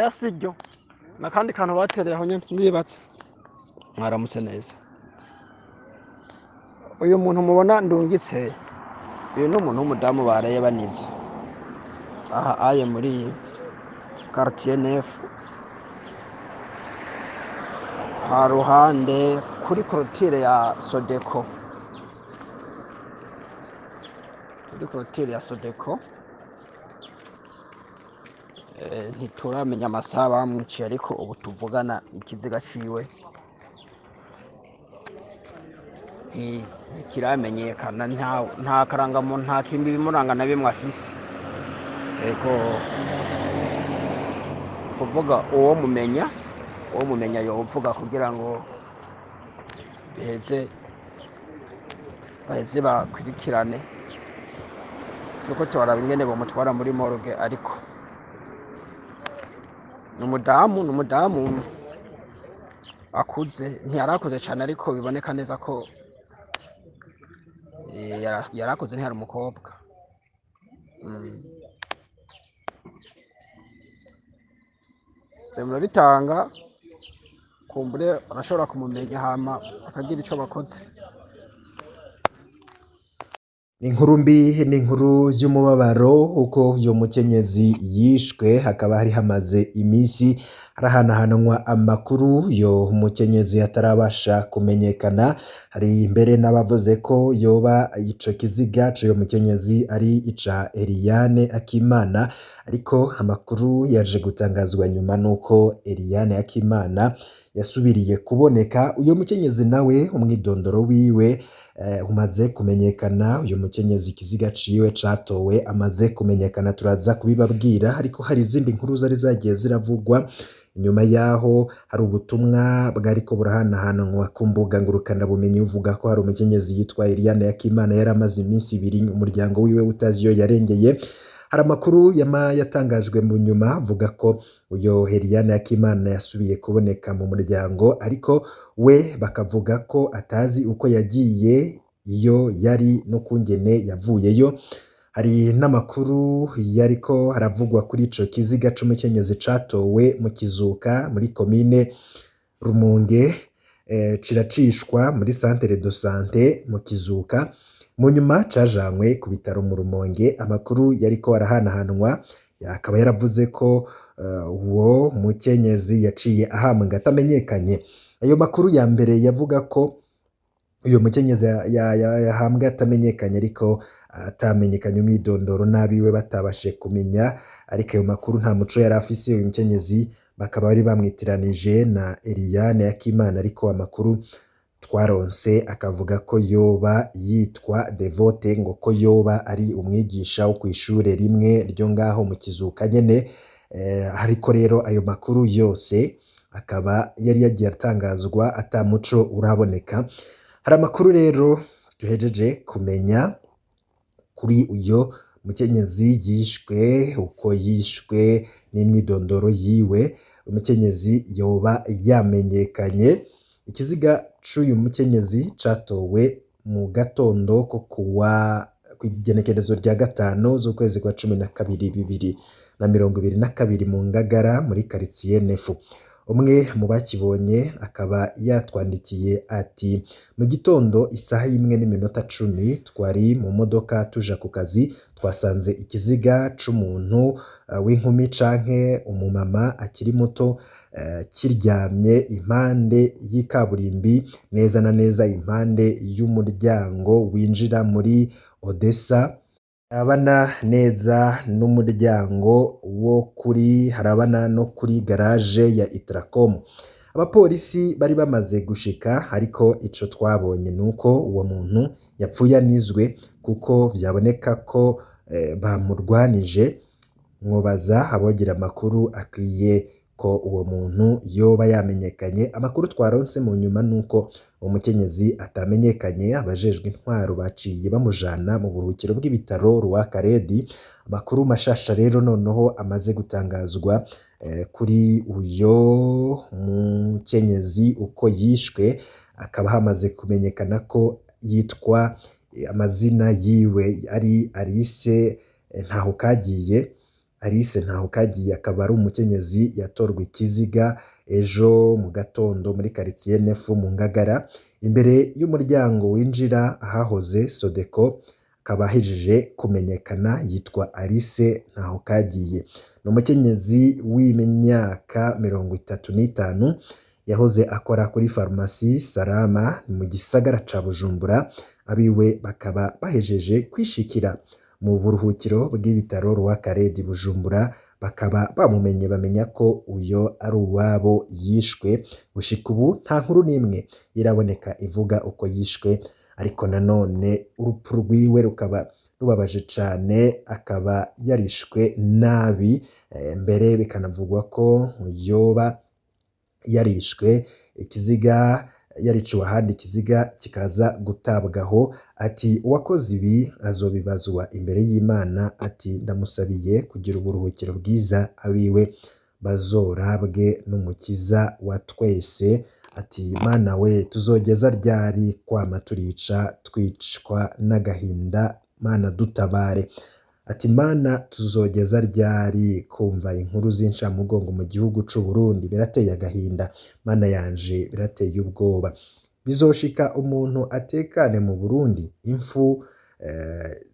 Oya, siryo, nakandi kantu batereye aho nyene. Ndibatse mwaramutse neza. Uyu muntu mubona ndungitse, uyu ni umuntu w'umudamu baraye banize aha aye muri quartier neuf, haruhande kuri clôture ya Sodeko, kuri clôture ya Sodeko. Ntituramenya amasaha bamwiciye, ariko ubu tuvugana ikiziga ciwe ntikiramenyekana. Nta karangamuntu, nta kimbi bimuranga na bimwe afise. Ego, kuvuga uwo mumenya yovuga kugira ngo biheze baheze bakurikirane, nuko turaraba ingene bomutwara muri morgue. Ariko ni umudamu akuze, ntiyarakuze cane, ariko biboneka neza ko yarakuze, ntiyari umukobwa. Se murabitanga, kumbure barashobora kumumenya, hama bakagira ico bakoze. Ni inkuru mbi, ni inkuru y'umubabaro uko uyu mukenyezi yishwe. Hakaba hari hamaze iminsi harahanahanwa amakuru yo mukenyezi atarabasha kumenyekana. Hari mbere n'abavuze ko yoba ico kiziga c'uyo mukenyezi ari ica Eliane Akimana, ariko amakuru yaje gutangazwa nyuma nuko Eliane Akimana yasubiriye kuboneka. Uyo mukenyezi nawe umwidondoro wiwe umaze kumenyekana. Uyu mukenyezi ikiziga ciwe catowe amaze kumenyekana, turaza kubibabwira. Ariko hari izindi nkuru zari zagiye ziravugwa inyuma yaho. Hari ubutumwa bwariko burahanahanwa ku mbuga ngurukanabumenyi buvuga ko hari umukenyezi yitwa Eliane Yakimana yari amaze iminsi 2 umuryango wiwe utazi iyo yarengeye. Hari amakuru yama yatangajwe mu nyuma avuga ko uyo Eliane Yakimana yasubiye kuboneka mu muryango, ariko we bakavuga ko atazi uko yagiye, iyo yari n'ukungene yavuyeyo. Hari n'amakuru yariko haravugwa kuri ico kiziga c'umukenyezi catowe mu Kizuka muri komine Rumonge, ciracishwa muri centre de santé mu Kizuka, mu nyuma cajanywe ku bitaro mu Rumonge. Amakuru yariko arahanahanwa akaba yaravuze ko uwo mukenyezi yaciye ahambwa atamenyekanye. Ayo makuru ya mbere yavuga ko uyo mukenyezi yahambwe atamenyekanye, ariko atamenyekanye umwidondoro n'abiwe batabashe kumenya, ariko ayo makuru nta muco yari afise. Uyu mukenyezi bakaba bari bamwitiranije na Eliane Yakimana, ariko amakuru twaronse akavuga ko yoba yitwa Devote, ngo ko yoba ari umwigisha wo kw'ishure rimwe ryo ngaho mu Kizuka nyene. Ariko rero ayo makuru yose akaba yari yagiye atangazwa ata muco uraboneka. Hari amakuru rero duhejeje kumenya kuri uyo mukenyezi yishwe, uko yishwe n'imyidondoro yiwe. Umukenyezi yoba yamenyekanye. Ikiziga c'uyu mukenyezi catowe mu gatondo ko kuwa kw'igenekerezo rya 5 z'ukwezi kwa 12 2022 mu Ngagara muri quartier Nefu. Umwe mu bakibonye akaba yatwandikiye ati: "Mu gitondo isaha 1:10 twari mu modoka tuja ku kazi, twasanze ikiziga c'umuntu w'inkumi canke umumama akiri muto kiryamye impande y'ikaburimbi, neza na neza impande y'umuryango winjira muri Odessa, harabana neza n'umuryango wo kuri harabana no kuri garage ya Itracom. Abapolisi bari bamaze gushika, ariko ico twabonye nuko uwo muntu yapfuye anizwe, kuko vyaboneka ko bamurwanije. Mwobaza abogira amakuru akwiye ko uwo muntu yoba yamenyekanye." Amakuru twaronse mu nyuma nuko uwo mukenyezi atamenyekanye, abajejwe intwaro baciye bamujana mu buruhukiro bw'ibitaro Rwakaredi. Amakuru mashasha rero noneho amaze gutangazwa kuri uyo mukenyezi uko yishwe, akaba hamaze kumenyekana ko yitwa amazina yiwe ari Alice Ntahokagiye. Alice Ntahokagiye akaba ari umukenyezi yatorwa ikiziga ejo mu gatondo muri quartier Nefu mu Ngagara, imbere y'umuryango winjira ahahoze Sodeko, akaba ahejeje kumenyekana yitwa Alice Ntahokagiye. Ni umukenyezi w'imyaka 35 yahoze akora kuri farumasi Salama mu gisagara ca Bujumbura, abiwe bakaba bahejeje kwishikira mu buruhukiro bw'ibitaro Rwakaredi Bujumbura, bakaba bamumenye bamenya ko uyo ari uwabo yishwe. Gushika ubu nta nkuru n'imwe iraboneka ivuga uko yishwe, ariko nanone urupfu rwiwe rukaba rubabaje cane, akaba yarishwe nabi, mbere bikanavugwa ko yoba yarishwe ikiziga, yariciwe ahandi ikiziga kikaza gutabwaho. Ati uwakoze ibi azobibazwa imbere y'Imana. Ati ndamusabiye kugira uburuhukiro bwiza, abiwe bazorabwe n'Umukiza wa twese. Ati Mana we, tuzogeza ryari kwama turica twicwa n'agahinda? Mana dutabare. Ati Mana tuzogeza ryari kumva inkuru z'incamugongo mu gihugu c'u Burundi? Birateye agahinda Mana yanje, birateye ubwoba. Bizoshika umuntu atekane mu Burundi? Impfu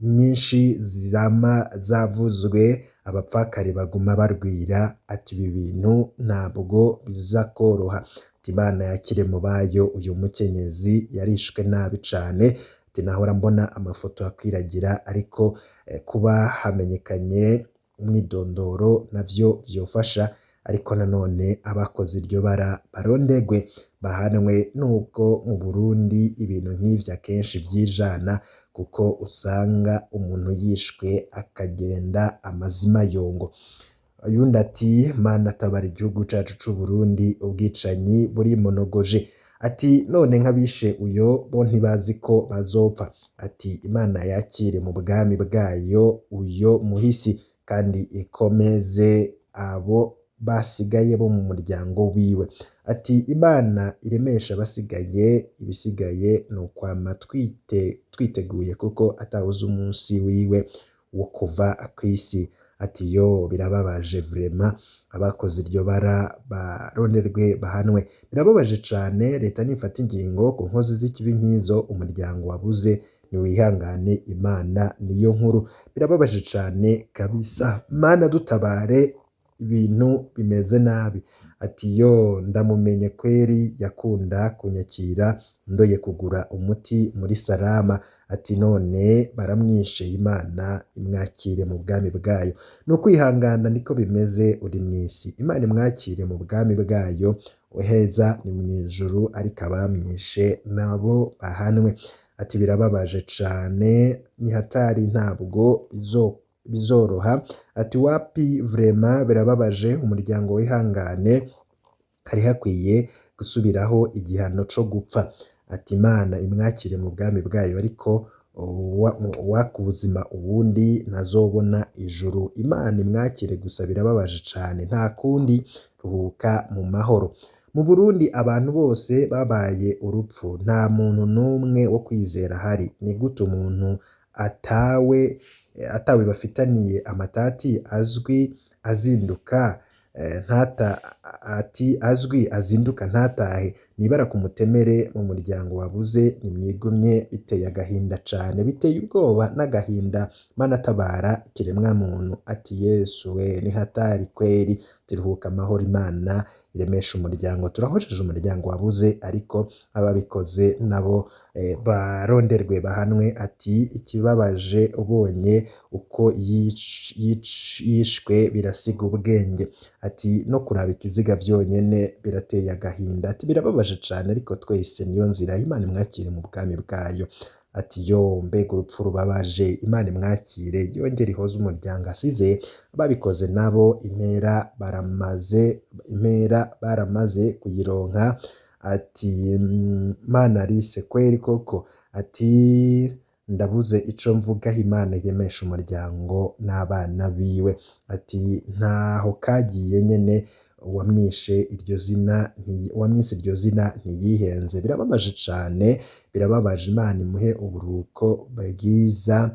nyinshi zama zavuzwe, abapfakare baguma barwira. Ati ibi bintu ntabwo biza koroha. Ati Imana yakire mu bayo uyu mukenyezi yarishwe nabi cane. Ati nahora mbona amafoto akwiragira, ariko kuba hamenyekanye umwidondoro navyo vyofasha, ariko nanone abakoze iryo bara barondegwe bahanwe. Nubwo mu Burundi ibintu nk'ivyo akenshi vyijana, kuko usanga umuntu yishwe akagenda amazima yongo. Uyundi ati Mana tabara igihugu cacu c'u Burundi, ubwicanyi burimonogoje. Ati none nk'abishe uyo bo ntibazi ko bazopfa. Ati Imana yakire mu bwami bwayo uyo muhisi, kandi ikomeze abo basigaye bo mu muryango wiwe. Ati Imana iremesha abasigaye, ibisigaye ni ukwama twiteguye kuko atawuzi umunsi wiwe wo kuva kw'isi. Ati yo birababaje vraiment, abakoze iryo bara baronderwe bahanwe. Birababaje cane, leta nifata ingingo ku nkozi z'ikibi nk'izo, umuryango wabuze niwihangane, Imana niyo nkuru. Birababaje cane kabisa, Mana dutabare, ibintu bimeze nabi. Ati yo ndamumenye kweri, yakunda kunyakira ndoye kugura umuti muri Salama. Ati none baramwishe, Imana imwakire mu bwami bwayo. Ni ukwihangana niko bimeze, uri mw'isi, Imana imwakire mu bwami bwayo, uheza ni mw'ijuru, ariko abamwishe nabo bahanwe. Ati birababaje cane, ni hatari, ntabwo bizoroha. Ati wapi vraiment birababaje, umuryango wihangane, hari hakwiye gusubiraho igihano co gupfa. Ati Imana imwakire mu bwami bwayo, ariko uwaka ubuzima uwundi ntazobona ijuru. Imana imwakire gusa, birababaje cane, nta kundi, ruhuka mu mahoro. Mu Burundi abantu bose babaye urupfu, nta muntu n'umwe wo kwizera ahari. Ni gute umuntu atawe bafitaniye amatati azwi azinduka ntata, ati azwi azinduka ntatahe, nibara ku mutemere mu muryango wabuze, nimwigumye, biteye agahinda cane, biteye ubwoba n'agahinda. Mana tabara kiremwa muntu. Ati Yesu we, ni hatari kweri. Turuhuka amahoro, Imana iremesha umuryango. Turahojeje umuryango wabuze, ariko ababikoze nabo baronderwe bahanwe. Ati ikibabaje ubonye uko yishwe birasiga ubwenge. Ati no kuraba ikiziga vyonyene birateye agahinda. Ati birababaje cane, ariko twese niyo nzira, Imana imwakire mu bwami bwayo. Ati yo mbega urupfu rubabaje, Imana imwakire yongere ihoze umuryango asize, ababikoze nabo impera baramaze kuyironka. Ati Mana Alice kweri koko. Ati ndabuze ico mvuga, Imana iremesha umuryango n'abana biwe. Ati ntaho kagiye nyene, uwamwishe iryo zina, uwamwise iryo zina ntiyihenze. Birababaje cane, birababaje, Imana imuhe uburuhuko bwiza.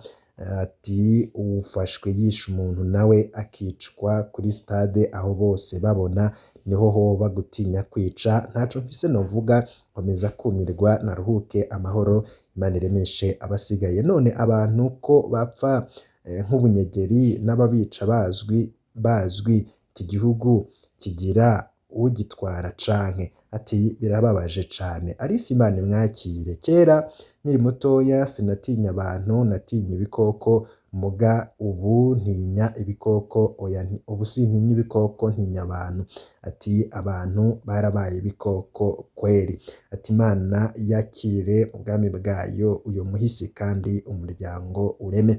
Ati uwufashwe yishe umuntu nawe akicwa kuri stade aho bose babona, niho hoba gutinya kwica. Ntaco mfise novuga, nkomeza kumirwa, naruhuke amahoro, Imana iremeshe abasigaye. None abantu ko bapfa nk'ubunyegeri n'ababica bazwi bazwi, iki gihugu kigira ugitwara canke? Ati birababaje cane. Alice, Imana imwakire. Kera nkiri mutoya sinatinya abantu, natinya ibikoko, muga ubu ntinya ibikoko, oya, ubu sintinya ibikoko, ntinya abantu. Ati abantu barabaye ibikoko kweri. Ati Imana yakire ubwami bwayo uyo muhisi kandi umuryango ureme.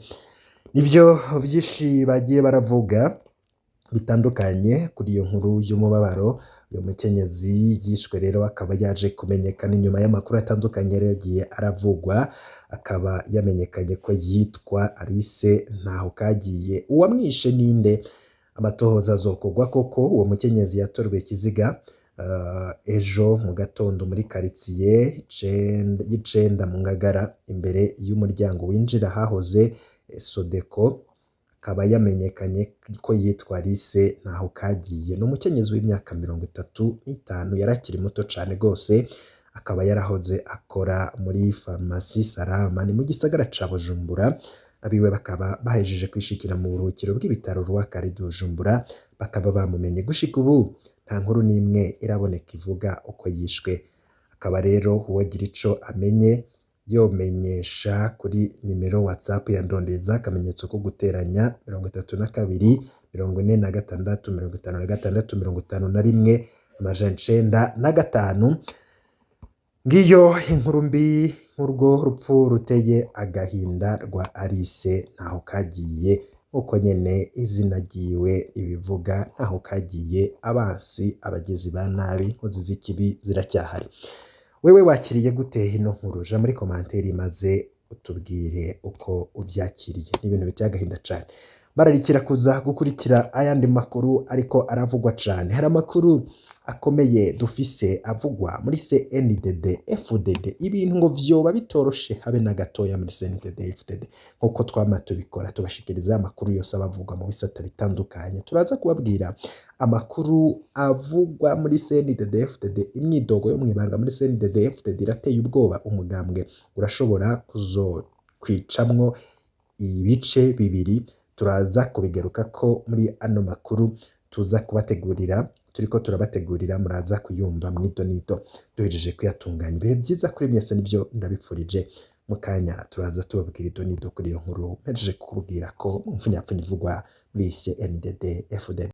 Nivyo vyinshi bagiye baravuga bitandukanye kuri iyo nkuru y'umubabaro. Uyu mukenyezi yishwe rero akaba yaje kumenyekana inyuma y'amakuru atandukanye yari yagiye aravugwa, akaba yamenyekanye ko yitwa Alice Ntaho Kagiye. Uwamwishe ninde? Amatohoza azokorwa koko. Uwo mukenyezi yatorwe ikiziga ejo mu gatondo muri karitsiye y'Icenda mu Ngagara, imbere y'umuryango winjira hahoze Sodeko, akaba yamenyekanye ko yitwa Alice Ntaho Kagiye. Ni umukenyezi w'imyaka 35, yari akiri muto cane gose, akaba yarahoze akora muri farumasi Salama, ni mu gisagara ca Bujumbura. Abiwe bakaba bahejeje kwishikira mu buruhukiro bw'ibitaro Rwakare Bujumbura, bakaba bamumenye. Gushika ubu nta nkuru n'imwe iraboneka ivuga uko yishwe. Akaba rero uwogira ico amenye yomenyesha kuri nimero WhatsApp ya Ndondeza, akamenyetso ko guteranya, 32 46 56 51 905. Ngiyo inkuru mbi nk'urwo rupfu ruteye agahinda rwa Alice Ntaho Kagiye, nkuko nyene izina ryiwe ibivuga, ntaho kagiye. Abansi, abagizi ba nabi, inkozi z'ikibi ziracyahari. Wewe wakiriye gute ino nkuru? Ja muri commentaire maze utubwire uko uvyakiriye. Ni ibintu biteye agahinda cane. Bararikira kuza gukurikira ayandi makuru ariko aravugwa cane. Hari amakuru akomeye dufise avugwa muri CNDD FDD. Ibintu ngo vyoba bitoroshe habe na gatoya muri CNDD FDD. Nkuko twama tubikora, tubashikiriza amakuru yose abavugwa mu bisata bitandukanye. Turaza kubabwira amakuru avugwa muri CNDD FDD. Imyidogo yo mwibanga muri CNDD FDD irateye ubwoba. Umugambwe urashobora kuzokwicamwo ibice bibiri. Turaza kubigaruka ko muri ano makuru tuza kubategurira, turiko turabategurira, muraza kuyumva mw'ido nido duhejeje kuyatunganya. Ibihe byiza kuri mwese, nivyo ndabipfurije. Mu kanya turaza tubabwira ido nido kuri iyo nkuru mpejeje kukubwira ko mu mfunyapfunya ivugwa muri CNDD FDD.